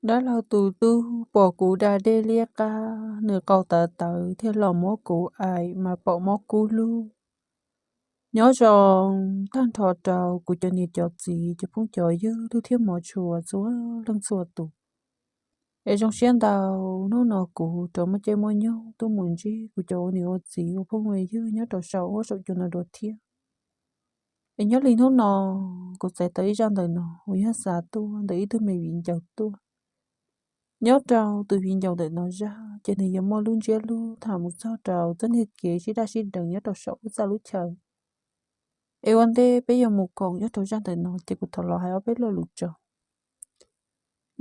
Dab laug tus tub pom kuv da dej liab qab, nws qau tawv tawv thiaj los muab kuv aim mas pom mob kub lug. Nyob zoo tag nrho rau kuv cov niam cov txiv, cov phooj cov ywg, tub thiab hmov tshua txhua leej txhua tus. Es zoo siab ntau, hnub no kuv rov muaj caij muaj nyoog tuaj mus ntsib kuv cov ua niam ua txiv, ua phooj ua ywg nyob rau saum huab saum cua no dua thiab. Es nyob li hnub no, kuv txais tau ib zaj ntawm no uas yog xa tuaj ntawm ib tug me viv ncaus tuaj. Nyob rau tus viv ncaus ntawm no zaj ces nws yuav muaj lub ntsiab lus tham mus txog rau txoj niag kev sib daj sib deev nyob rau saum lub txaj lub chaw. Es ua ntej peb yuav mus koom nyob rau zaj ntawm no ces kuv thov los hais ob peb lo lus tso.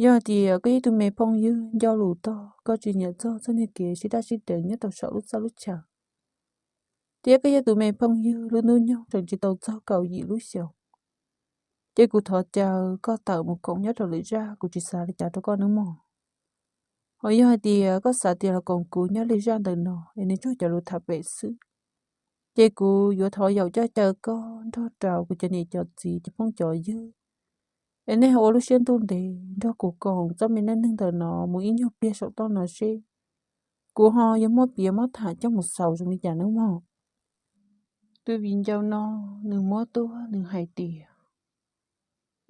Yog hais tias koj yog ib tug me phooj ywg ncauj lus toj, koj tsis nyiam txog txoj niag kev sib daj sib deev nyob rau saum lub txaj lub chaw, thiab koj yog tus me phooj ywg lub hnub nyoog tseem tsis tau txog kaum yim lub xyoos, ces kuv thov caw koj tawm mus koom nyob rau lwm zaj, kuv tsis xav li cas rau koj nawb mog. Ho yog hais tias koj xav tias los koom kuv nyob li zaj ntawm no es nws tsuas cov lus tham pem xwb, ces kuv yuav thov yaum coj caw koj nrog rau kuv cov niam cov txiv, cov phooj cov ywg, es nej ho ua lub siab ntuj ntev nrog kuv koom txoj me neej neeg ntawm no mus ib nyuag pliag saum toj no seb kuv ho yuav muab piav muab tham coj mus xaus zoo li cas nawb mog. Tus viv ncaus no nws muab tuaj nws hais tias,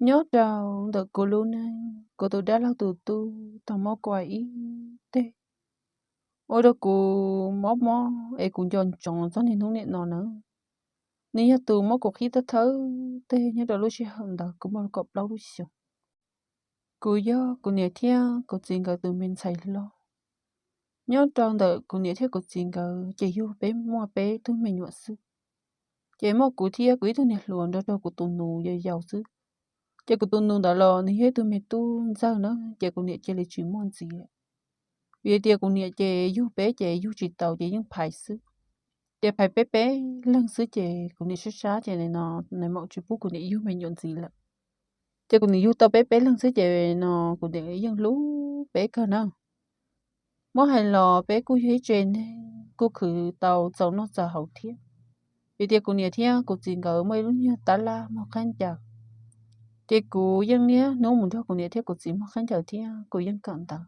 nyob rau ntawm kuv lub neej, kuv tus dab laug tus tub tau muab kuv aim ib teg, ua rau kuv mob mob es kuv nco ntsoov txog niaj hnub niam no na. Nws yog tus muab kuv qhib thawb thawb teg nyob rau lub sij hawm ntawd kuv muaj kaum plaub lub xyoos. Kuv yog kuv niam thiab kuv txiv nkawd tus me ntxhais hlob. Nyob rau ntawm kuv niam thiab kuv txiv nkawd ces yug peb muaj peb tug me nyuam xwb. Ces muaj kuv thiab kuv ib tug niam hluas nrog rau kuv tus nus yau yau xwb. Ces kuv tus nus ntawd los nws yog ib tug me tub ntxawg na, ces kuv niam cia li tsis muaj ntxiv lawm. Vim tias kuv niam ces yug peb ces yug tsis tau ces yeej phais xwb. Ces phais peb peb leeg xwb ces kuv niam sab sab ces no nais maum tsis pub kuv niam yug me nyuam ntxiv lawm. Ces kuv niam yug tau peb peb leeg xwb ces no kuv niam yeej hlub peb kawg na. Muab hais los peb kuj yog ib tse neeg kuj khwv tau txaus noj txaus haus thiab. Vim tias kuv niam thiab kuv txiv nkawd muaj ib lub nyuag tab laj muag khaub ncaws, ces kuv yeej niaj hnub mus nrog kuv niam thiab kuv txiv muag khaub ncaws thiab kuv yeej kawm ntawv.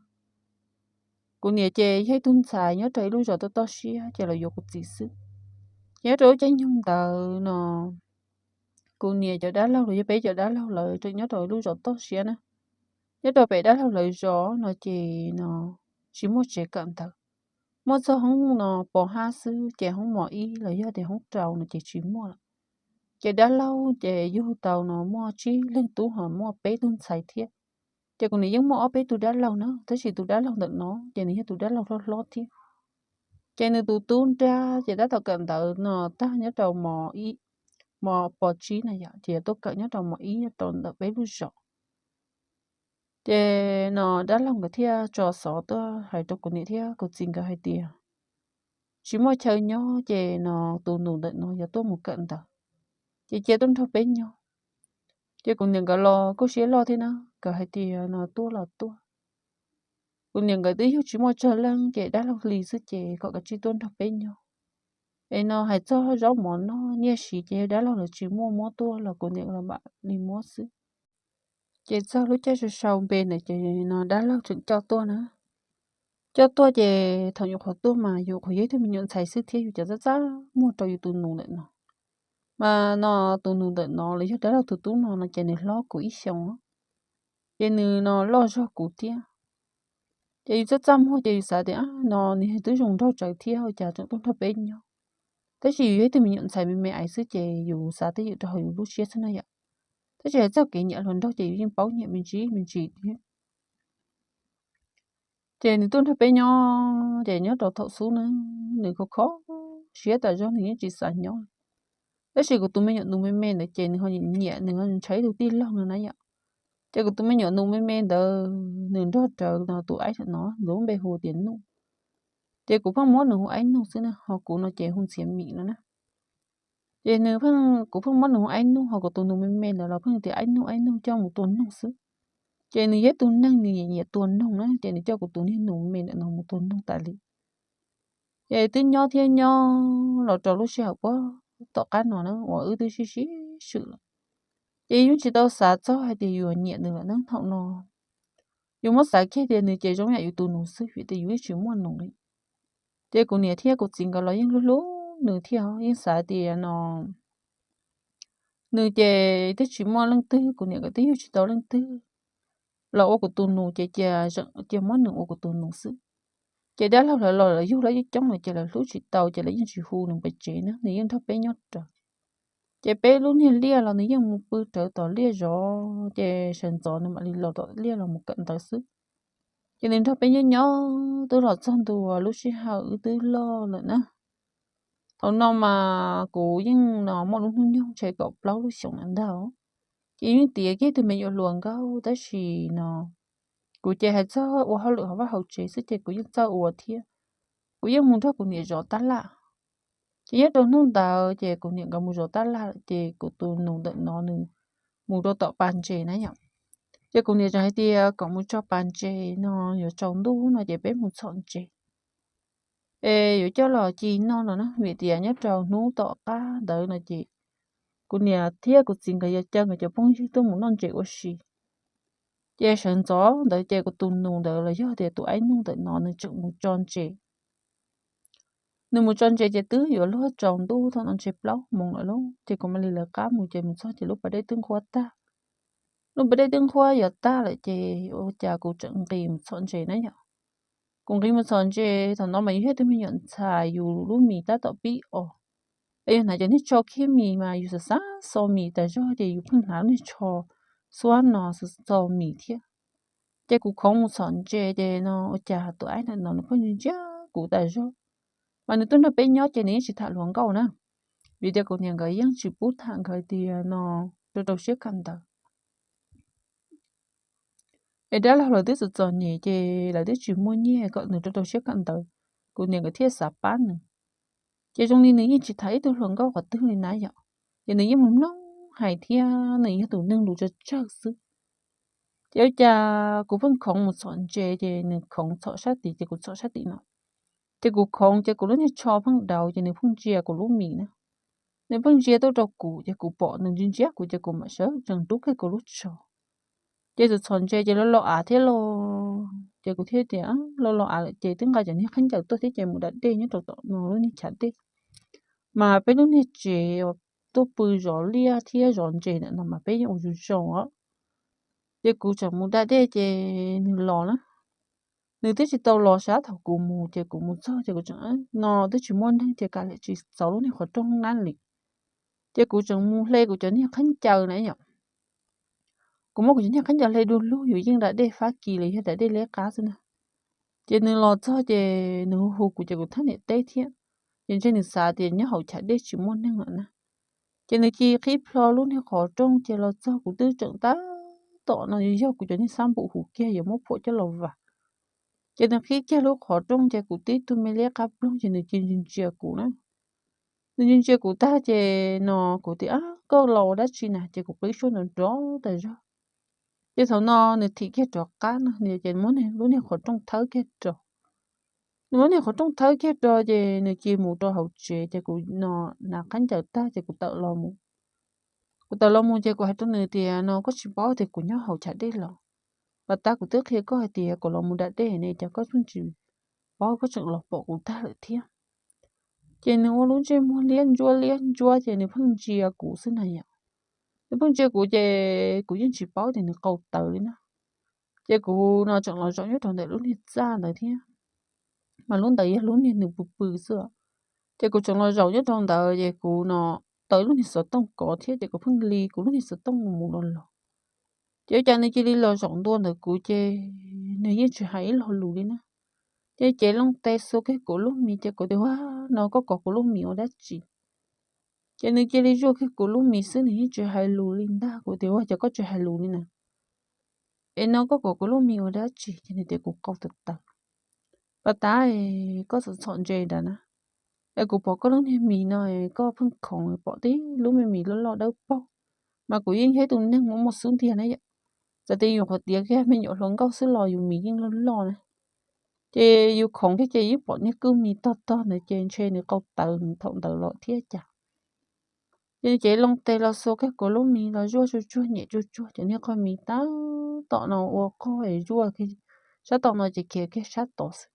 Kuv niam ces yog ib tug ntxhais nyob rau ib lub zos toj toj siab ces los yuav kuv txiv xwb. Ces nyob rau lub caij nyoog ntawd no kuv niam cov dab laug los yog peb cov dab laug lawv nyob rau ib lub zos toj siab na. Nyob rau pem dab laug lawv zos no ces no tsis muaj tsev kawm ntawv. Muaj txog hoob no pos hab xwb ces hoob mos ib los yog tias hoob rau no ces tsis muaj lawm. Ces dab laug ces yug tau no muaj tsib leeg tub ho muaj peb tug ntxhais thiab. Ces kuv niam yeej muaj ob peb tug dab laug na, tab sis tus dab laug ntawm no ces nws yog tus dab laug hlob hlob thiab. Ces nws tus tub nrab ces tab tom kawm ntawv no tag nyob rau mos ib, mos pos tsib na yom, ces yuav tuaj kawm nyob rau mos ib nyob rau ntawm peb lub zos. Ces no dab laug nkawd thiaj tso xov tuaj hais rau kuv niam thiab kuv txiv nkawd hais tias, tsis muaj chaw nyob ces no tus nus ntawm no yuav tuaj mus kawm ntawv, ces cia tuaj nrog peb nyob. Ces kuv niam nkawd los kuj siab loj thiab na, nkawd hais tias no tuaj los tuaj. Kuv niam nkawd twb yug tsis muaj tsawg leej ces dab laug hli xwb ces kom kav tsij tuaj nrog peb nyob. Es no hais txog zaub mov noj nyiaj siv ces dab laug lawv tsis muaj muab tuaj los kuv niam los mam li muab xwb. Ces txog lub caij sau sau npe ntawd ces no dab laug tseem coj tuaj na. Coj tuaj ces thaum nyuam qhuav tuaj mas yus nyuam qhuav yog ib tug me nyuam ntxhais xwb thiab yus cov txaj txaj muag rau yus tus nus ntawm no. Mas no tus nus ntawm no los yog dab laug tus tub no no ces nws hlob kuv ib xyoos, ces nws no loj zog kuv thiab. Ces yus txaj txaj muag ces yus xav tias no nws twb zoo nraug tsawv thiab ua cas tseem tuaj nrog peb nyob. Tab sis yus yog ib tug me nyuam ntxhais me me aiv xwb ces yus xav twj ywm rau hauv yus lub siab xwb na yom. Tab sis hais txog kev nyiam hluas nraug ces yus yeej paub nyiam me ntsis me ntsis thiab. Ces nws tuaj nrog peb nyob, ces nyob rau thaum xub na, nws kho kho siab tas zog nws yeej tsis xav nyob. Tab sis kuv tus me nyuam nus me me ntawd ces nws ho nyiam nyiam, nws ho ntshai tus tij laug no na yom. Ces kuv tus me nyuam nus me me ntawd nws nrog rawv no tus aib no, nws lub npe hu tias Nuj. Ces kuv pheej muab nws hu Aib Nuj xwb na, ho kuv no ces hu Ntxhiav Mim no na. Ces nws pheej, kuv pheej muab nws hu Aib Nuj, ho kuv tus nus me me ntawd los pheej tias Aib Nuj Aib Nuj coj mus tua noog xwb. Ces nws yog ib tug neeg nws nyiam nyiam tua noog na, ces nws coj kuv tus niag nus me me ntawm no mus tua noog tas li. Ces twb nyob thiab nyob los rau lub sij hawm puag tom qab no na uas wb twb sib sib swm lawm, ces yeej tsis tau xav txog hais tias yuav nyiam nws lawm na. Thaum no Yus muab xav kiag tias nws ces zoo yam yus tus nus xwb vim tias yus yeej tsis muaj nus li. Ces kuv niam thiab kuv txiv nkawd los yeej hlub hlub nws thiab, yeej xav tias no nws ces twb tsis muaj leej twg, kuv niam nkawd twb yug tsis tau leej twg los ua kuv tus nus ces cia muab nws ua kuv tus nus xwb. Ces dab laug lawv los lawv yug lawv coob coob lawm ces lawv hlub tsis tau ces lawv yeej tsis hu nws pem tsev na, nws yeej nrog peb nyob rawv. Ces peb lub niag liaj los nws yeej mus pw rawv tom liaj zov, ces sawv ntxov nws mam li los tom liaj los mus kawm ntawv xwb. Ces nws nrog peb nyob nyob twb los txog ntua lub sij hawm wb twb loj lawm na. Thaum no mas kuv yeej no muaj lub hnub nyoog ntshe kaum plaub lub xyoos ntawd ntag. Ces yeej tiav kiag tug me nyuam hluas nkauj tab sis no kuv ces hais txog ua hauj lwm hauv vaj hauv tsev xwb ces kuv yeej txawj ua thiab. Kuv yeej mus nrog kuv niam zov tab laj. Ces nyob rau hnub ntawd ces kuv niam nkawd mus zov tab laj lawm ces kuv tus nus ntawm no nws mus rau tom pas ntses na yom. Ces kuv niam tseem hais tias kom mus tso pas ntses no yuav tsaus ntuj no ces peb mus txhom ntses es yuav coj los ci noj no na, vim tias nyob rau hnub tom qab ntawd no ces kuv niam thiab kuv txiv nkawd yuav caw nkawd cov phooj ywg tuaj mus noj ntses ua si. Ces sawv ntxov ntawd ces kuv tus nus ntawd los yog tias tus aib nug ntawm no nws tseem mus tso ntses. Nws mus tso ntses ces twb yuav luag tsaus ntuj thaum no ntshe plaub moos lawm lauj, ces kuv mam li lawv qab mus ces mus txog ces lub pas dej twb nqhuab tag. Lub pas dej twb nqhuab yuav tag lawm ces ua cas kuv tseem nqis mus txhom ntses na yom. Kuv nqis mus txhom ntses thaum no mas yus yog tus me nyuam ntxhais yus lub mis tab tom pib os. Es yus hnav cov niag tsho khiab mis mas yus xav xav xo mis tas zog ces yus pheej hnav lub niag tsho xuab no xav xo mis thiab. Ces kuv khoov mus txhom ntses ces no ua cas tus aib ntawm no nws pheej ntsia ntsia kuv tas zog. Mas nws tuaj nrog peb nyob ces nws yeej tsis tham hluas nkauj na, vim tias kuv niam nkawd yeej tsis pub tham nkawd tias no rau rau siab kawm ntawv. Es dab laug lawv twb txom txom nyem ces lawv twb tsis muaj nyiaj kom nws rau rau siab kawm ntawv, kuv niam nkawd thiaj xav pab nws. Ces zoo li nws yeej tsis tham ib tug hluas nkauj qhov twg li na yom, ces nws yeej mus mloog hais thiab nws yog tus neeg lus tsawg tsawg xwb. Ces ua cas kuv pheej khoov mus txhom ntses ces nws khoov txhom sab tid ces kuv txhom sab tim no. Ces kuv khoov ces kuv lub niag tsho pheej daus ces nws pheej ntsia kuv lub mis na. Nws pheej ntsia tuaj rau kuv ces kuv pom nws ntsia ntsia kuv ces kuv mam sawv tsees rub kiag kuv lub tsho. Ces txhom txhom ntses ces los los av thiab los, ces kuv thiaj tias los los av lawm ces twb nqa cov niag khaub ncaws tuaj thiab ces mus da dej nyob rau tom no lub niag chav dej. Mas peb lub niag tsev tuaj pw zov liaj thiab zov ntses ntawm no mas peb yeej ua zoo zoo os. Ces kuv tseem mus da dej ces nws los na. Nws twb tsis tau los sab thaum kuv mus ces kuv mus txog ces kuv tseem no twb tsis muaj neeg ces kav liam tsis txaus lub niag qhov rooj na li. Ces kuv tseem mus hle kuv cov niag khaub ncaws na yom. Kuv muab kuv cov niag khaub ncaws hle du lug, yus yeej da dej fab kis los yog da dej liab qab xwb na. Ces nws los txog ces nws hu hu kuv ces kuv thab niam teb thiab. Ces ntshe nws xav tias nyob hauv chav dej tsis muaj neeg lawm na. Ces nws cia li qhib plho lub niag qhov rooj ces los txog kuv twb tseem tab tom no yog kuv cov niag xab npum huv kiag yuav muab phuam coj los vam. Ces nws qhib kiag lub qhov rooj ces kuv tib tug me liab qab ploog ces nws cia li ntsia kuv na. Nws ntsia ntsia kuv tag ces no kuv tias koj los ua dab tsi na, ces kuv qhib suab nrov nrov tas zog. Ces thaum no nws thim kiag rov qab no ces muab lub niag qhov rooj thawb kiag rau. Nws muab niag qhov rooj thawb kiag rau ces nws cia li mus rau hauv tsev ces kuv no hnav khaub ncaws tag ces kuv tawm los mus. Kuv tawm los mus ces kuv hais rau nws tias no koj tsis paub tias kuv nyob hauv chav dej los? Pas tas kuv twb qhia koj hais tias kuv los mus da dej ne, cas koj tseem tsis paub, koj tseem los pom kuv tag lawm thiab. Ces nws ua lub ntsej muag liab ntsuab liab ntsuab ces nws pheej ntsia kuv xwb na yom. Nws pheej ntsia kuv ces kuv yeej tsis paub tias nws qau tawv li na. Ces kuv no tseem los zaum nyob rau ntawm lub niag txaj ntawd thiab, mas lub ntawd yog lub niag nws pw pw xwb. Ces kuv tseem los zaum nyob rau ntawd ces kuv no tau lub niag xov tooj kov thiab ces kuv pheej li kuv lub niag xov tooj mus mus los los. Ces ua cas nws cia li los zaum ntua ntawm kuv ces nws yeej tsis hais ib lo lus li na. Ces cev loo tes xuas kiag kuv lub mis ces kuv tias ua no koj kov kuv lub mis ua dab tsi? Ces nws cia li zuaj kiag kuv lub mis xwb, nws yeej tsis hais lus li ntag. Kuv tias ua cas koj tsis hais lus li na? Es no koj kov kuv lub mis ua dab tsi? Ces nws tias kuv qau tawv tawv. Pas tas koj txom txom ntses ntawd na, es kuv pom koj lub niag mis no koj pheej khoov pom tib lub me mis loj loj dawb paug, mas kuv yeej yog ib tug neeg muaj muaj xub ntiag na yom. Txawm tias yus qhuav tiav kiag me nyuam hluas nkauj xwb los yus mis yeej loj loj na. Ces yus khoov kiag ces yeej pom niag kwj mis tog tog ntawd ces ntshe nws qau tawv thaum ntawd los thiab cas. Ces nws cev loo tes los xuas kiag kuv lub mis los zuaj tsuj tsuag nyem tsuj tsuag cov niag qhov mis tab tom no ua qog es zuaj kiag sab tom no ces khiav kiag sab tod xwb.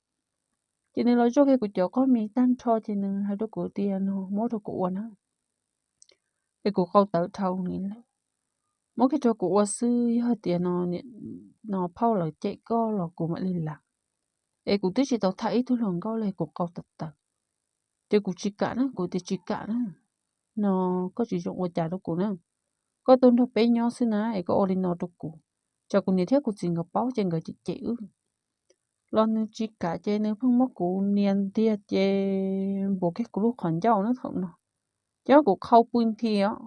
Ces nws los zuaj kiag kuv cov qhov mis tag nrho ces nws hais rau kuv tias no muab rau kuv ua na, es kuv qau tawv dhau li lawm, muab kiag rau kuv ua xwb, yog tias no phauj lawv cem koj los kuv mam li lav, es kuv twb tsis tau tham ib tug hluas nkauj li kuv qau tawv tawv. Ces kuv tsis kam na, kuv tias tsis kam na, no koj tsis zoo ua cas rau kuv na, koj tuaj nrog peb nyob xwb na es koj ua li no rau kuv, tsam kuv niam thiab kuv txiv nkawd paub ces nkawd cem cem wb. Los nws tsis kam ces nws pheej muab kuv nias ntiag ces npuav kiag kuv lub qhov ncauj na thaum no, ces muab kuv qhau pw nthi os,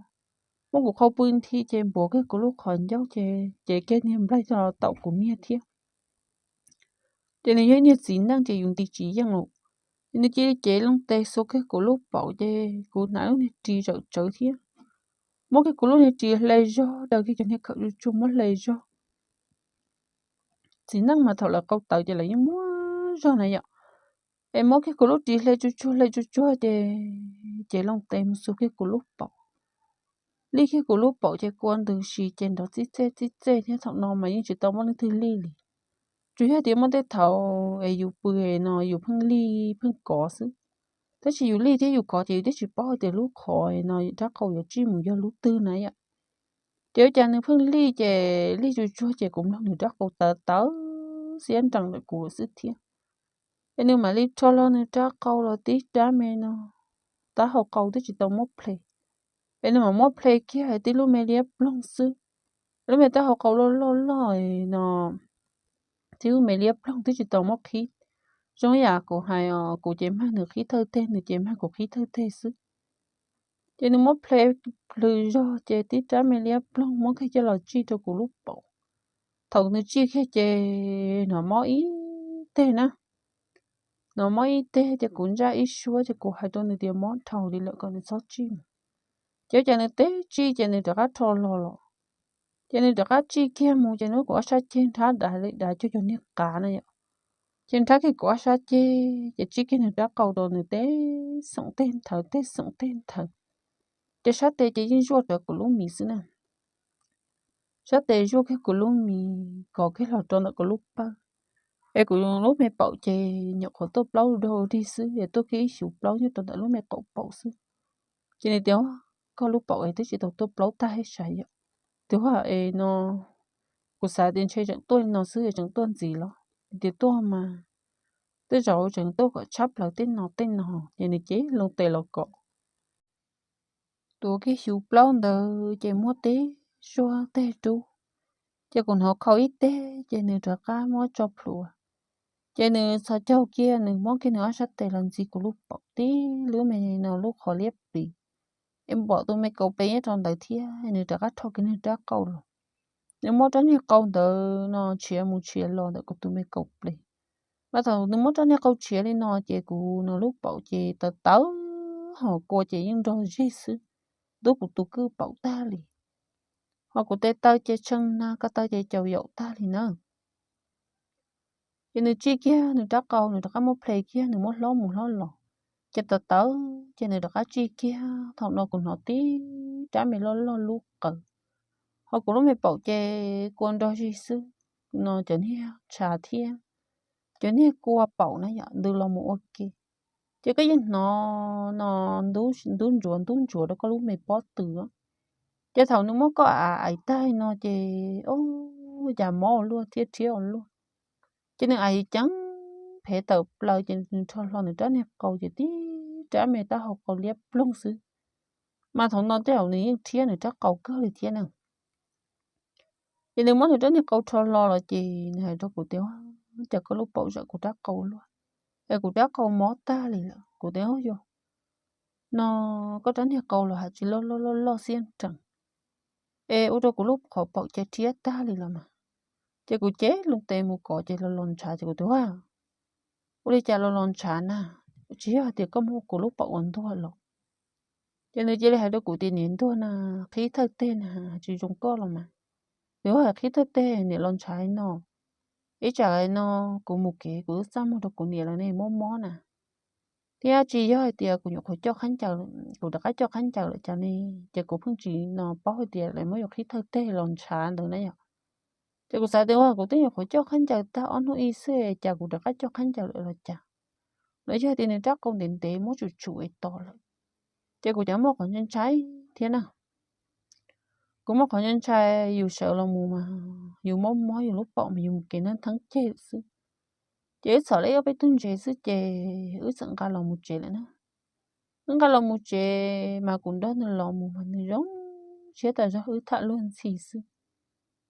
muab kuv qhau pw nthi ces npuav kiag kuv lub qhov ncauj ces ces kiag niag nplaig coj los taum kuv niag thiab. Ces nws yog ib niag txiv neej ces yus nti tsis yeej lawm, ces nws cia li cev loo tes xuas kiag kuv lub paum ces kuv hnav lub niag ris zawm tsawv thiab, muab kiag kuv lub niag ris hle zog, daws kiag cov niag khawm tsuag tsuag muab hle zog. Txiv neej mas thaum lawv qau tawv ces lawv yeej muab zog na yom. Es muab kiag kuv lub ris hle tsuag tsuag hle tsuag tsuag ces cev loo tes mus xuas kiag kuv lub paum, lij kiag kuv lub paum ces kua ntws si ces nrov txij txej txij txej thiab, thaum no mas yeej tsis tau muaj leej twg lij li. Tsuas yog tias muaj tej thaum es yus pw no yus pheej lij pheej kov xwb, tab sis yus lij thiab yus kov ces yus twb tsis paub hais tias lub qhov no rab qau yuav tsij mus yog lub twg na yom. Ces ua cas nws pheej lij ces lij tsuag tsuag ces kuv mloog nws rab qau tawv tawv xiab nrees ntawm kuv xwb thiab. Es nws mam li rho hlo nws rab qau los tib rab me no, taub hau qau twb tsis tau muab ple, es nws mam muab ple kiag tib lub me liab ploog xwb. Lub me taub hau qau loj loj loj no, tib lub me liab ploog twb tsis tau muab qhib. Zoo yam kuv hais os, kuv ces mag nws qhib thawj teg, nws ces mag kuv qhib thawj teg xwb. Ces nws muab ple plhws zog ces tib rab me liab ploog muab kiag coj los tsij rau kuv lub paum. Thaum nws tsij kiag ces hnov mob ib teg na, hnov mob ib teg ces kuv ntsaj ib suab ces kuv hais rau nws tias mob dhau li lawm kom nws txhob tsij mus. Ces ua cas nws teb tsij ces nws rov qab rho hlo los. Ces nws rov qab tsij kiag mus ces nws muab kuv ob sab ceg nrhab dav li dav cuag cov niag qav na yom. Ces nrhab kiag kuv ob sab ceg ces tsij kiag nws rab qau rau nws teb xoom teg nthawv teb xoom teg nthawv. Ces sab tes ces yeej zuaj rawv kuv lub mis xwb na. Sab tes zuaj kiag kuv lub mis kov kiag los rau ntawm kuv lub pawg, es kuv lub me paum ces nyuam qhuav tuaj plaub dog dig xwb es tuaj kiag ib xyuv plaub nyob rau ntawm lub me qaum paum xwb. Ces nws tias, koj lub paum es twb tsis tau tuaj plaub tag hib sav yom. Tias ua es no, kuv xav tias ntshe tseem tuaj li no xwb es tseem tuaj ntxiv los. Nws tias tuaj mas, tej zaum tseem tuaj kom tshab plaws tej no tej no. Ces nws cev loo tes los kom tuav kiag xyuv plaub ntawd ces muab tib suab teg rub. Ces kuv hnov khau ib teg ces nws rov qab muab tso plhuav. Ces nws txhos caug kiag nws muab kiag nws ob sab tes los ntxiv kuv lub paum tib lub me no lub qhov liab plis, es pom tus me kaus ples nyob rau ntawd thiab. Nws rov qab rho kiag nws rab qau los. Nws muab rab niag qau ntawd no tshiav mus tshiav los ntawm kuv tus me kaus ples. Mas thaum nws muab rab niag qau tshiav li no ces kuv no lub paum ces tawv tawv, ho kua ces yeej nrog zeg xwb, ntub kuv tus kwj paum tag li. Ho kuv tes taw ces tshee na, ko taw ces caum yaum tag li na. Ces nws tsij kiag nws rab qau, nws rov qab muab ple kiag, nws muab hlob mus hlob los, ces tawv tawv, ces nws rov qab tsij kiag. Thaum no kuv hnov tib rab me loj loj lub qawv, ho kuv lub me paum ces kua nrog zeg xwb. No cov niag tshav thiab cov niag kua paum na yom ntws los mus ua ke, ces koj yeej hnov no ntub ntsuav ntub ntsuav rau koj lub me pob tw. Ces thaum nws muab koj ais ais tag no ces ua cas mob ua luaj thiab rhiab ua luaj. Ces nws ais ceev phev tawm plaws ces nws rho hlo nws rab niag qau ces tib rab me taub hau qau liab ploog xwb. Mas thaum no tej zaum nws yeej rhiab nws rab qau kawg li thiab na. Ces nws muab nws rab niag qau rho hlo los ces nws hais rau kuv tias, cas koj lub paum zawm kuv rab qau luaj, es kuv rab qau mob tag li lawm. Kuv tias, yog no koj rab niag qau los hais tsis loj loj loj loj xiab nrees, es ua rau kuv lub qhov paum ces rhiab tag li los mas. Ces kuv cev loo tes mus kov ces los los ntshav ces kuv tias, ua li cas los los ntshav na, tsis yog hais tias koj muab kuv lub paum ua ntuag los? Ces nws cia li hais rau kuv tias, niam ntuag na, qhib thawj teg na, tsis zoo koj los mas. Nws hais qhib thawj teg niam los ntshav no, ib tsam no kuv mus kev kuv twb txaj muag rau kuv niam lawv ne mob mob na. Thiab tsis yog hais tias kuv nyuam qhuav coj khaub ncaws, kuv rov qab coj khaub ncaws lawm cas ne, ces kuv pheej tsis no paub hais tias lawv muab yus qhib thawj teg los ntshav ntawd na yom. Ces kuv xav tias ua kuv twb nyuam qhuav coj khaub ncaws tag ob hnub ib xwb cas kuv rov qab coj khaub ncaws lawm los cas, los yog tias nws rab qau ntev ntev muab tsum tsum es tos lawm. Ces kuv cov muaj qhov ntshai ntshai thiab na. Kuv muaj qhov ntshai ntshai, yus sawv los mus mas yus mob mob yus lub paum mas yus mus kev nab theeb ceg lawm xwb. Ces wb txhom li ob peb tug ntses xwb ces wb txawm nqa los mus tsev lawm na. Wb nqa los mus tsev mas kuv nrog nws los mus mas nws zoo siab tas zog, wb tham luag ntxhi xwb.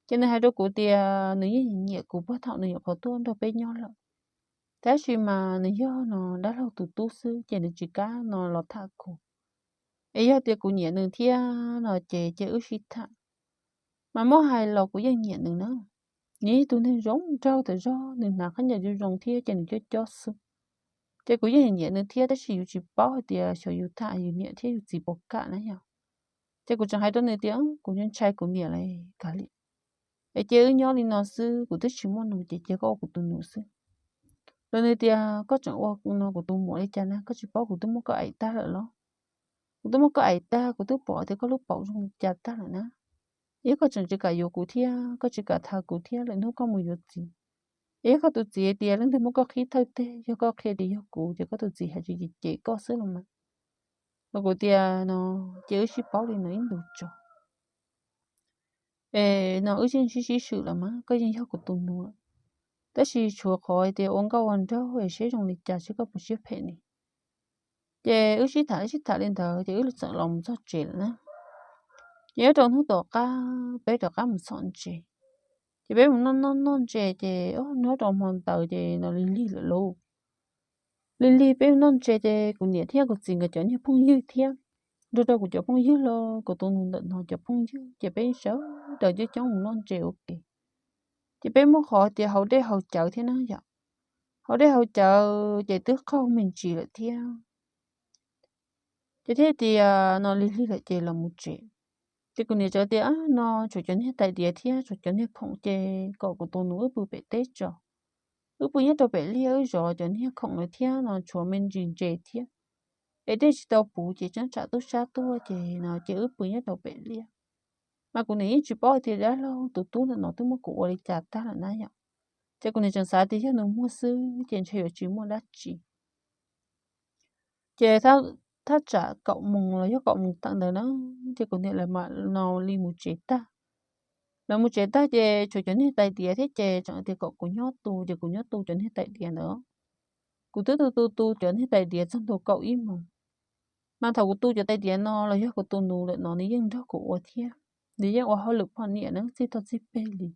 Ces nws hais rau kuv tias nws yeej nyiam kuv puag thaum nws nyuam qhuav tuaj nrog peb nyob lawm, tab sis mas nws yog no dab laug tus tub xwb ces nws tsis kam no los tham kuv. Es yog tias kuv nyiam nws thiab no ces cia wb sib tham. Mas muab hais los kuv yeej nyiam nws na. Nws yog tus neeg zoo nraug tas zog, nws hnav khaub ncaws zoo zoo thiab ces nws cob cob xwb. Ces kuv yeej nyiam nws thiab tab sis yus tsis paub hais tias xyov yus tham yus niam thiab yus txiv puas kam na yom. Ces kuv tseem hais rau nws tias kuv ntshai kuv niam lawm kawg li, es cia wb nyob li no xwb, kuv twb tsis muaj nus ces cia koj ua kuv tus nus xwb. Los nws tias koj tseem ua no kuv tus muam li cas na, koj tsis paub kuv twb muab koj aim tag lawm los? Kuv twb muab koj aim tag, kuv twb pom tias koj lub paum zoo li cas tag lawm na. Yog koj tseem tsis kam yuav kuv thiab koj tsis kam thaw kuv thiab lwm hnub koj mus yuav txiv, es yog koj tus txiv hais tias leej twg muab koj qhib thawj teg, yog koj qhia tias yog kuv ces koj tus txiv hais tsis cem koj xwb los mas. Los kuv tias no, ces wb sib paub li no ib ntus tso. Es no wb sib sib swm los mas koj yeej yog kuv tus nus lawm, tab sis tshuav qhov hais tias ua nkauj ua nraug es seb zoo li cas seb koj puas siab phem ni. Ces wb sib tham sib tham li ntawd ces wb txawm los mus txog tsev lawm na. Ces nyob rau hnub tom qab peb rov qab mus txhom ntses, ces peb mus noj noj noj ntses ces nyob rau hmo ntawd ces no lig lig lawm lauj. Lig lig peb mus noj ntses ces kuv niam thiab kuv txiv nkawd cov niag phooj ywg thiab, nrog rau kuv cov phooj ywg los kuv tus nus ntawm no cov phooj ywg ces peb sawv daws coob coob mus noj ntses ua ke. Ces peb muab qhov tias haus dej haus cawv thiab na yom. Haus dej haus cawv ces twb qaug me ntsis lawm thiab. Ces thiaj tias no lig lig lawm ces los mus tsev. Ces kuv niam txawm tias no tshuav cov niag tais diav thiab tshuav cov niag khoom ces kom kuv tus nus wb pw pem teb tso. Wb pw nyob rau pem liaj wb zov cov niag khoom lawm thiab no tshuav me ntsis ntses thiab. Es dej tsis tau puv ces tsam tub sab tuaj ces no ces wb pw nyob rau pem liaj. Mas kuv niam yeej tsis paub tias dab laug tus tub ntawm no twb muab kuv ua li cas tag lawm na yom. Ces kuv niam tseem xav tias yog nws muag xwb ces ntshe yuav tsis muaj dab tsi. Ces thaj tsam kaum moos los yog kaum moos tawm ntawd na, ces kuv niam lawv mam no li mus tsev tag. Lawv mus tsev tag ces tshuav cov niag tais diav thiab ces tseem tias kom kuv nyob tu ces kuv nyob tu cov niag tais diav ntawd. Kuv twb tu tu tu cov niag tais diav txog ntua kaum ib moos. Mas thaum kuv tu cov tais diav no los yog kuv tus nus lawm no nws yeej nrog kuv ua thiab, nws yeej ua hauj lwm poj niam na txij tog txij peg li.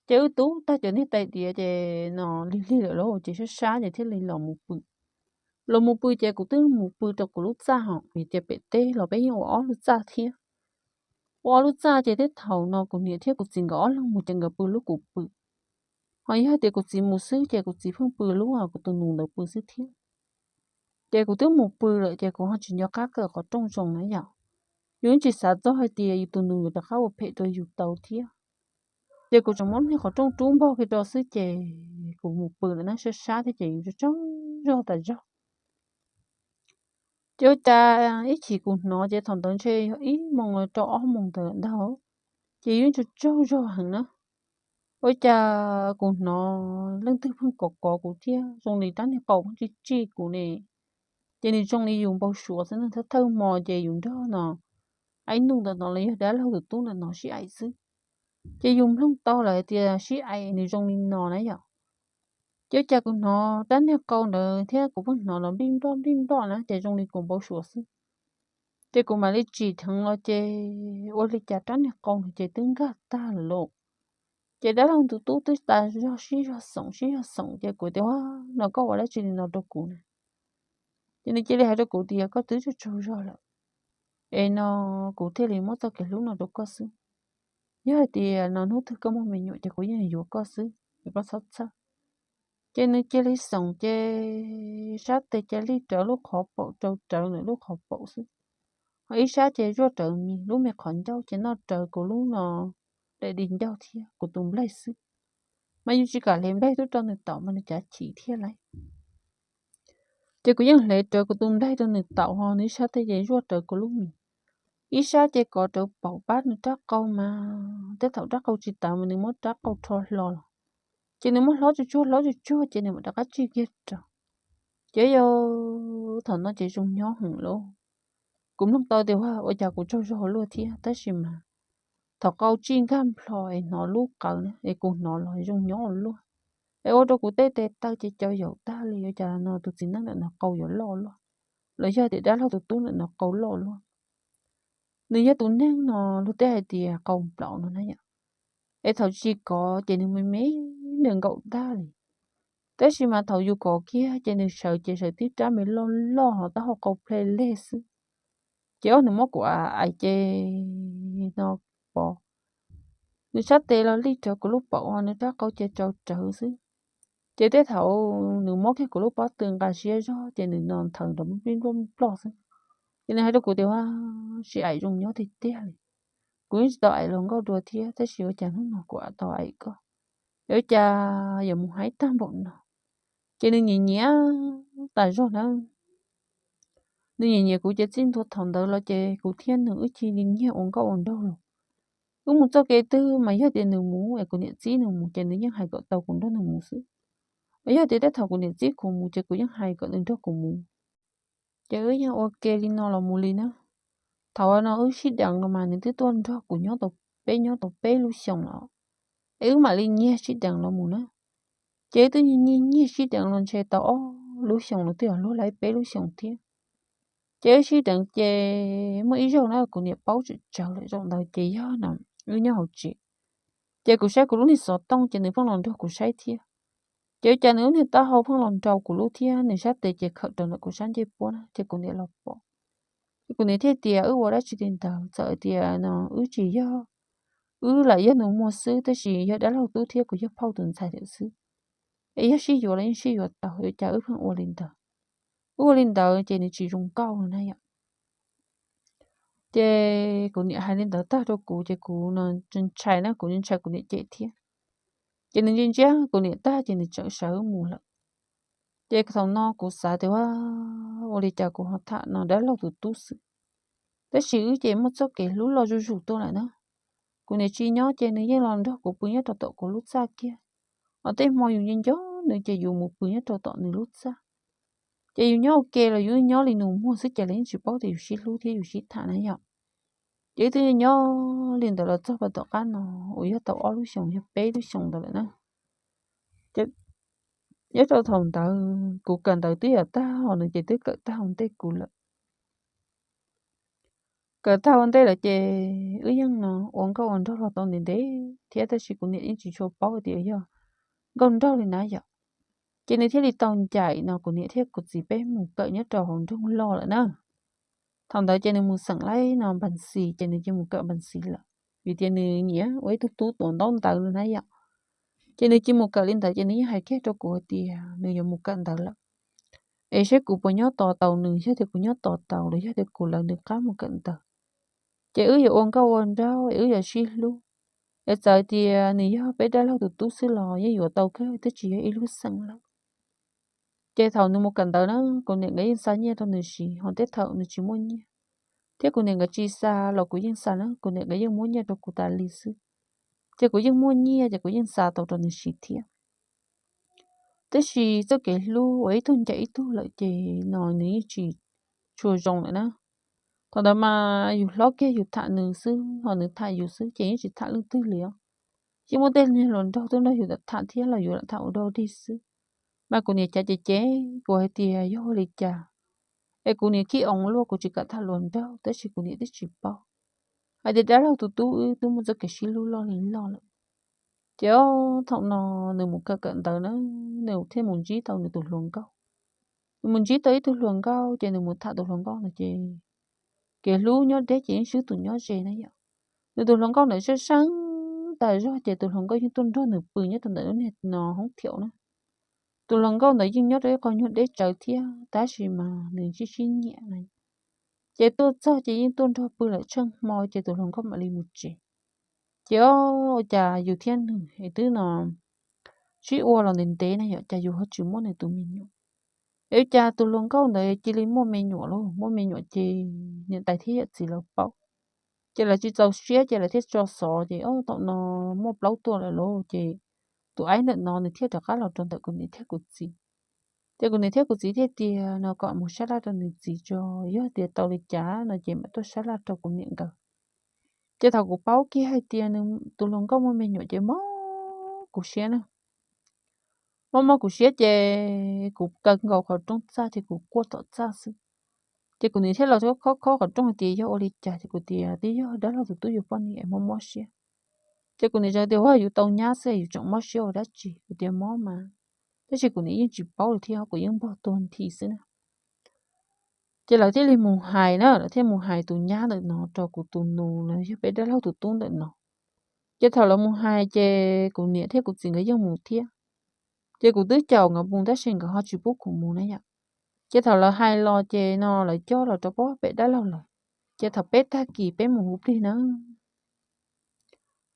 Ces wb tu tag cov niag tais diav ces no lig lig lawm lauj ces sab sab ces thiaj li los mus pw. Los mus pw ces kuv twb mus pw rau kuv lub txaj hos vim tias pem teb los peb yeej ua ob lub txaj thiab. Ua ob lub txaj ces tej thaum no kuv niam thiab kuv txiv nkawd ob leeg mus ces nkawd pw lub kuv pw. Ho yog tias kuv txiv mus xwb ces kuv txiv pheej pw lub kuv tus nus ntawd pw xwb thiab. Ces kuv twb mus pw lawm ces kuv ho tsis nco qab kawm qhov rooj zoo na yom. Yus yeej tsis xav txog hais tias yus tus nus yuav rov qab ua phem rau yus tau thiab. Ces kuv tseem muab niag qhov rooj rub npog kiag rau xwb ces kuv mus pw lawm na sab sab thiab ces yus tsaug zog tas zog. Ces ua cas ib chim kuv hnov ces thaum ntawd ntshe yog ib moos los rau ob moos ntawd lawm ntag. Ces yus tsaug tsaug zog heev na. Ua cas kuv hnov leej twg pheej kov kov kuv thiab zoo li rab niag qau pheej tsij tsij kuv ne. Ces nws zoo li yus npau suav xwb na, thawj thawj hmo ces yus nrog no aib nus ntawm no los yog dab laug tus tub ntawm no sib aim xwb. Ces yus mloog tau lawm hais tias sib aim nws zoo li no na yom. Ces ua cas kuv hnov rab niag qau ntawd thiab kuv pheej hnov los nplij nploj nplij nploj na ces zoo li kuv npau suav xwb. Ces kuv mam li tsim dheev los ces ua li cas rab niag qau ntawd ces twb nkag tag lawm lauj. Ces dab laug tus tub twb tas zog sib zog xoom sib zog xoom ces kuv tias no koj ua dab tsi li no rau kuv na. Ces nws cia li hais rau kuv tias koj twb tsaug tsaug zog lawm, es no kuv thiaj li muab txoj kev hlub no rau koj xwb. Yog hais tias no hnub twg koj muaj me nyuam ces kuv yeej yuav koj xwb, es koj txhob txhawj. Ces nws cia li xoom ces sab tes cia li rawv lub qhov paum rau rawv ntawm lub qhov paum xwb. Ho ib sab ces zuaj rawv mis lub me qhov ncauj ces noj rawv kuv lub no daim di ncauj thiab kuv tus nplaig xwb. Mas yus tsis kam hliv nplaig tuaj rau nws tom mas nws cav chim thiab lauj. Ces kuv yeej hle rawv kuv tus nplaig rau nws taum ho nws ib sab tej ces zuaj rawv kuv lub mis, ib sab ces kov rawv paum pab nws rab qau mas tej thaum rab qau tsis tawv mas nws muab rab qau rho hlo los, ces nws muab hlob tsuj tsuag hlob tsuj tsuag ces nws mam rov qab tsij kiag rau. Ces yog thaum no ces zoo nyob heev lauj. Kuv mloog tau tias ua cas kuv tsaug zog ua luaj thiab tab sis mas thaum qau tsij nkag nplho es hnov lub qawv na es kuv hnov los zoo nyob ua luaj, es ua rau kuv tej tes taw ces cov yaum tag li ua cas no tus txiv neej ntawm no qau yuav loj luaj, los yog tias dab laug tus tub ntawm no qau loj luaj. Nws yog tus neeg no luag tej hais tias qau nplaum no na yom, es thaum tsis kov ces nws me me nws nkaum tag li, tab sis mas thaum yus kov kiag ces nws sawv ces sawv tib rab me loj loj ho taub hau qau ple leg xwb. Ces ob nws muab kuv aim ces no pov, nws sab tes los lij rawv kuv lub paum ho nws rab qau ces tsau rawv xwb. Ces tej thaum nws muab kiag kuv lub pob tw nqa siab zog ces nws no nthawv nrov nploj nploj xwb. Ces nws hais rau kuv tias ua, tsis aim zoo nyob tiag tiag li, kuv yeej tsis tau aim hluas nkauj dua thiab tab sis ua cas hnub no kuv tau aim koj, es ua cas yuav mus haib tag npaum no. Ces nws nyiam nyiam tas zog na, nws nyiam nyiam kuv ces txij ntua thaum ntawd los ces kuv thiab nws wb cia li nyiag ua nkauj ua nraug los. Wb mus txoj kev twg mas yog tias nws mus es kuv niam txib nws mus ces nws yeej hais kom tau kuv nrog nws mus xwb, mas yog tias tej thaum kuv niam txib kuv mus ces kuv yeej hais kom nws nrog kuv mus. Ces wb yeej ua ke li no los mus li na. Thaum no wb sib deev los mas nws twb tuaj nrog kuv nyob tau, peb nyob tau peb lub xyoos los, es wb mam li nyiag sib deev los mus na. Ces wb twb nyiag nyiag sib deev los ntshe tau ob lub xyoos los twb yog luag laib peb lub xyoos thiab. Ces wb sib deev ces muaj ib zaug na kuv niam paub tsawm tsawv lawm zaum ntawd ces yog no wb nyob hauv tsev, ces kuv saib kuv lub niag xov tooj ces nws pheej los nrog kuv saib thiab. Ces ua cas nws lub niag taub hau pheej los nrau kuv lub thiab nws sab tes ces khawm raws ntawm kuv sab ncej puab na ces kuv niam los pom. Ces kuv niam thiaj tias wb ua dab tsi li ntawd, txawm tias no wb tsis yog, wb lam yog nus muag xwb tab sis yog dab laug tub thiab kuv yog phauj tus ntxhais thiab xwb, es yog sib yuav los yeej sib yuav tau, ua cas wb pheej ua li ntawd. Wb ua li ntawd ces nws tsis zoo nkauj no na yom. Ces kuv niam hais li ntawd tag rau kuv ces kuv ntshai na, kuv ntshai kuv niam cem thiab. Ces nws ntsia ntsia kuv niam tag ces nws tseem sawv mus lawm. Ces thaum no kuv xav tias ua, ua li cas kuv ho tham no dab laug tus tub xwb. Tab sis wb ces muaj txoj kev hlub loj zuj zus tuaj lawm na. Kuv niam tsis nyob ces nws yeej los nrog kuv pw nyob rau tom kuv lub txaj kiag, ho tej hmo yus nco nco nws ces yus mus pw nyob rau tom nws lub txaj. Ces yus nyob ua ke los yus nyob li nus muag xwb ces lawv yeej tsis paub tias yus sib hlub thiab yus sib tham na yom. Ces wb twb nyob li ntawd los txog pas tom qab no uas yog tau ob lub xyoos yog peb lub xyoos ntawd lawm na. Ces nyob rau thaum ntawd kuv kawm ntawv twb yog tag ho nws ces twb kawm tag ua ntej kuv lawm. Kawm tag ua ntej lawm ces wb yeej no ua nkauj ua nraug los tau ntev ntev thiab tab sis kuv niam yeej tsis tshua paub tias yog nkauj nraug li na yom. Ces nws thiaj li tau ncaim no kuv niam thiab kuv txiv peb mus kawm nyob rau hauv nroog loj lawm na. Thaum ntawd ces nws mus xeem laib no npas xis ces nws cia mus kawm npas xis lawm, vim tias nws nyiam ua ib tug tub tuav ntaub ntawv no na yom. Ces nws cia mus kawm li ntawd ces nws yeej hais kiag rau kuv hais tias nws yuav mus kawm ntawv lawm, es saib kuv puas nyob tos tau nws, yog tias kuv nyob tos tau los yog tias kuv lawv nws qab mus kawm ntawv, ces wb yuav ua nkauj ua nraug es wb yuav sib hlub. Es txawm tias nws yog peb dab laug tus tub xwb los yeej yuav tau kawg twb tsis yog ib lub xeem lawm. Ces thaum nws mus kawm ntawv na, kuv niam nkawd yeej xa nyiaj rau nws siv, ho tej thaum nws tsis muaj nyiaj thiab kuv niam nkawd tsis xa los kuv yeej xa na, kuv niam nkawd yeej muab nyiaj rau kuv tas li xwb. Ces kuv yeej muaj nyiaj ces kuv yeej xa tau rau nws siv thiab. Tab sis txoj kev hlub uas ib tug ncaim ib tug lawm ces no nws yeej tsis tshua zoo lawm na. Thaum ntawd mas yus hlob kiag yus tham nws xwb ho nws tham yus xwb ces yeej tsis tham leej twg li os. Yeej muaj tej niag hluas nraug tuaj nrog yus tham thiab los yus lam tham ua dog dig xwb. Mas kuv niam cav ces ces kuv hais tias yog ua li cas es kuv niam khib oo luaj, kuv tsis kam tham hluas nraug tab sis kuv niam twb tsis paub hais tias dab laug tus tub wb twb muaj txoj kev sib hlub loj li loj lawm. Ces thaum no nws mus kawm kawm ntawv na, nws thiaj mus ntsib tau nws tus hluas nkauj. Nws mus ntsib tau ib tug hluas nkauj ces nws mus tham tus hluas nkauj ntawd ces kev hlub nyob deb ces yeej swb tus nyob ze na yom. Nws tus hluas nkauj ntawd sab seeb tas zog ces tus hluas nkauj yeej tuaj nrog nws pw nyob rau ntawm lub niag no hoob thiaum na. Tus hluas nkauj ntawd yeej nyob rau ib qho nyuag deb tsawv thiab tab sis mas nws sib sib nyiam na. Ces tuaj txog ces yeej tuaj nrog pw lawm tsheej hmo ces tus hluas nkauj mam li mus tsev. Ces ua cas yus thiab nws es twb no sib ua los ntev ntev na yom, cas yus ho tsis muab nws tus me nyuam. Es ua cas tus hluas nkauj ntawd cia li muaj me nyuam lauj, muaj me nyuam ces niam tais thiab yawm txiv lawv paub. Ces lawv tsis txaus siab ces lawv thiaj tso xov ces, o, thaum no muaj plaub tuaj lawm lauj. Ces tus aib ntawm no nws thiaj rov qab los rau ntawm kuv niam thiab kuv txiv. Ces kuv niam thiab kuv txiv thiaj tias no kom mus sab laj rau nws txiv tso, yog tias tau li cas no ces mam tuaj sab laj rau kuv niam nkawd. Ces thaum kuv paub kiag hais tias nws tus hluas nkauj muaj me nyuam ces mob kuv siab na. Mob mob kuv siab ces kuv kaw nkaus qhov rooj txaj ces kuv quaj tom txaj xwb. Ces kuv niam thiaj los khob khob qhov rooj hais tias yog ua li cas, ces kuv tias twb yog dab laug tus tub yuav poj niam es mob mob siab. Ces kuv niam tseem tias, ua, yus tau nyab xwb yus tseem mob siab ua dab tsi? Kuv tias mob mas, tab sis kuv niam yeej tsis paub li thiab, kuv yeej npog tuag nthi xwb na. Ces lawv thiaj li mus hais na, lawv thiaj mus hais tus nyab ntawm no rau kuv tus nus los yog peb dab laug tus tub ntawm no. Ces thaum lawv mus hais ces kuv niam thiab kuv txiv nkawd yeej mus thiab. Ces kuv twb caum nkawd mus tab sis nkawd ho tsis pub kuv mus na yom. Ces thaum lawv hais los ces no lawv coj los rau pem dab laug lawm. Ces thaum peb tag kis peb mus hu plig na,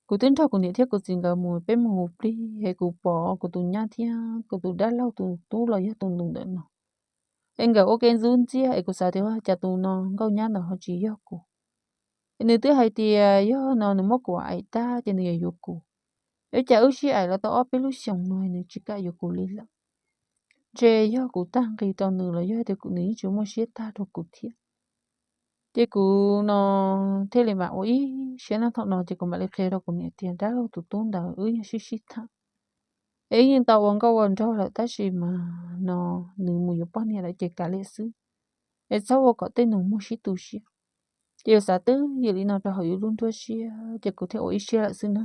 kuv twb nrog kuv niam thiab kuv txiv nkawd mus peb mus hu plig es kuv pom kuv tus nyab thiab kuv tus dab laug tus tub los yog tus nus ntawm no es nkawd ua ke ntxub ntxiag es kuv xav tias cas tus no nkauj nyab ntawd ho tsis yog kuv. Es nws twb hais tias yog no nws muab kuv aim tag ces nws yuav yuav kuv. Es cas wb sib aim los tau ob peb lub xyoos no nws tsis kam yuav kuv li lawm. Ntshe yog kuv tag nqis rau nws los yog tias nws yeej tsis muaj siab tag rau kuv thiab. Ces kuv no thiaj li mam ua ib siab na, thaum no ces kuv mam li qhia rau kuv niam tias dab laug tus tub ntawd wb yeej sib sib tham, es wb yeej tau ua nkauj ua nraug lawm tab sis mas no nws mus yuav poj niam lawm ces kav liam xwb, es txhob ua kom tej nus muag sib tu siab. Ces yus xav twb yog li no rau hauv yus lub nruab siab ces kuv thiaj ua ib siab lawm xwb na.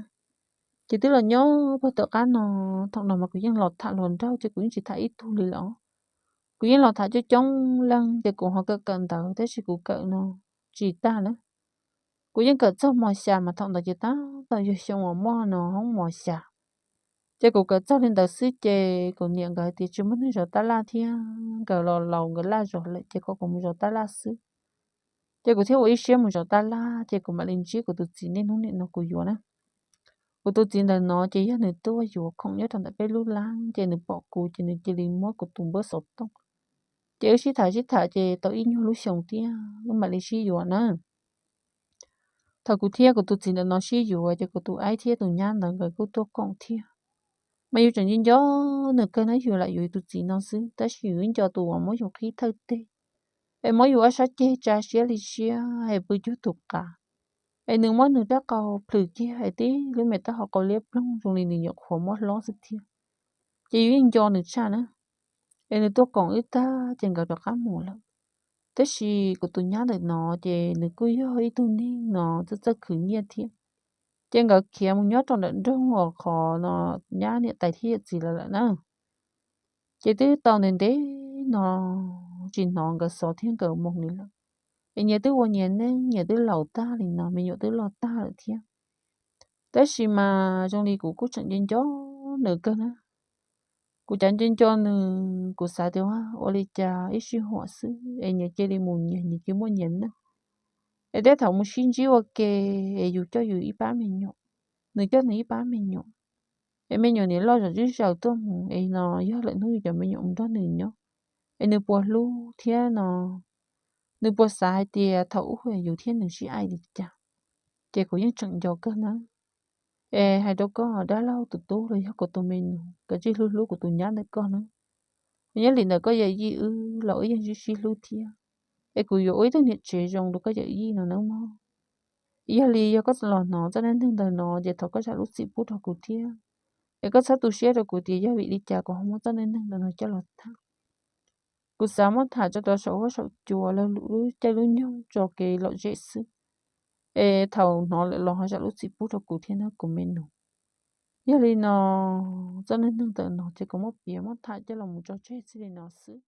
Ces twb los nyob puag tom qab no, thaum no mas kuv yeej los tham hluas nraug ces kuv yeej tsis tham ib tug li lawm. Kuv yeej los tham coob coob leej ces kuv ho kawm kawm ntawv tab sis kuv kawm no tsis tag na. Kuv yeej kawm txog mos xya mas thaum ntawd ces tab tom yog xyoo uas muaj no hoob mos xya. Ces kuv kawm txog li ntawd xwb ces kuv niam nkawd tias tsis muaj neeg zov tab laj thiab nkawd los laus nkawd laj zog lawm ces kom kuv mus zov tab laj xwb. Ces kuv thiaj ua ib siab mus zov tab laj ces kuv mam li ntsib kuv tus txiv niaj hnub nim no kuv yuav na. Kuv tus txiv ntawm no ces yog nws tuaj yuav khoom nyob rau ntawm peb lub lab ces nws pom kuv ces nws cia li muab kuv tus npawb xov tooj. Ces wb sib tham sib tham ces tau ib nyuag lub xyoo thiab wb mam li sib yuav na. Thaum kuv thiab kuv tus txiv ntawm no sib yuav ces kuv tus aib thiab tus nyab ntawd nkawd kuj tuaj koom thiab. Mas yus tseem nco nco nws kawg na, yus lam yuav tus txiv no xwb tab sis yus nco tus uas muab yus qhib thawj teg, es muab yus ob sab ceg tsa siab li siab es pw cuag tus qav, es nws muab nws rab qau plhws kiag es tib lub me taub hau qau liab ploog zoo li nws nyuam qhuav muab hlob xwb thiab. Ces yus yeej nco nws tshaj na. Es nws tuaj koom wb tag ces nkawd rov qab mus lawm. Tab sis kuv tus nyab ntawm no ces nws kuj yog ib tug neeg no txawj txawj khwv nyiaj thiab. Ces nkawd khiav mus nyob rau nram nroog uas qhov no nyab niam tais thiab yawm txiv lawv lawm na. Ces twb tau ntev ntev no tsis hnov nkawd xov thiab nkawd moo li lawm. Es nyias twb ua nyias neej, nyias twb laus tag li no, me nyuam twb loj tag lawm thiab. Tab sis mas zoo li kuv kuj tseem nco nco nws kawg na. Kuv cav nco nco nws, kuv xav tias ua li cas ib sij huam xwb es nyias cia li mus nyias, nyias cia muaj nyias neej. Es tej thaum mus sib ntsib ua ke, es yus coj yus ib pab me nyuam, nws coj nws ib pab me nyuam. Es me nyuam nim loj zom zib zaws tuaj mus, es no yog lwm hnub yus cov me nyuam mus nrog nws nyob, es nws puas hlub thiab no, nws puas xav hais tias thaum ub yus thiab nws sib aim li cas. Ces kuv yeej tseem nco kawg na. Es hais rau koj dab laug tus tub los yog kuv tus me nus, koj tsij hlub hlub kuv tus nyab ntawm koj na. Nyob li ntawm koj yawm yij wb los wb yeej sib sib hlub thiab. Es kuv yuav ua ib tug niam tsev zoo rau koj yawm yij no nawb mog. Yog li yog koj los hnov txoj neej neeg ntawm no ces thov koj zam lub txim pub rau kuv thiab. Es koj txhob tu siab rau kuv tias yog vim li cas kuv ho muab txoj neej neeg ntawm no coj los tham. Kuv xav muab tham tso rau saum huab saum cua lawv lub caij lub nyoog tso kev lom zem xwb. Es thaum hnov lawm los ho zam lub txim pub rau kuv thiab nawb kuv me nus. Yog li no, txoj neej neeg ntawm no ces kuv muab piav muab tham coj los mus tso tseg txij li no xwb.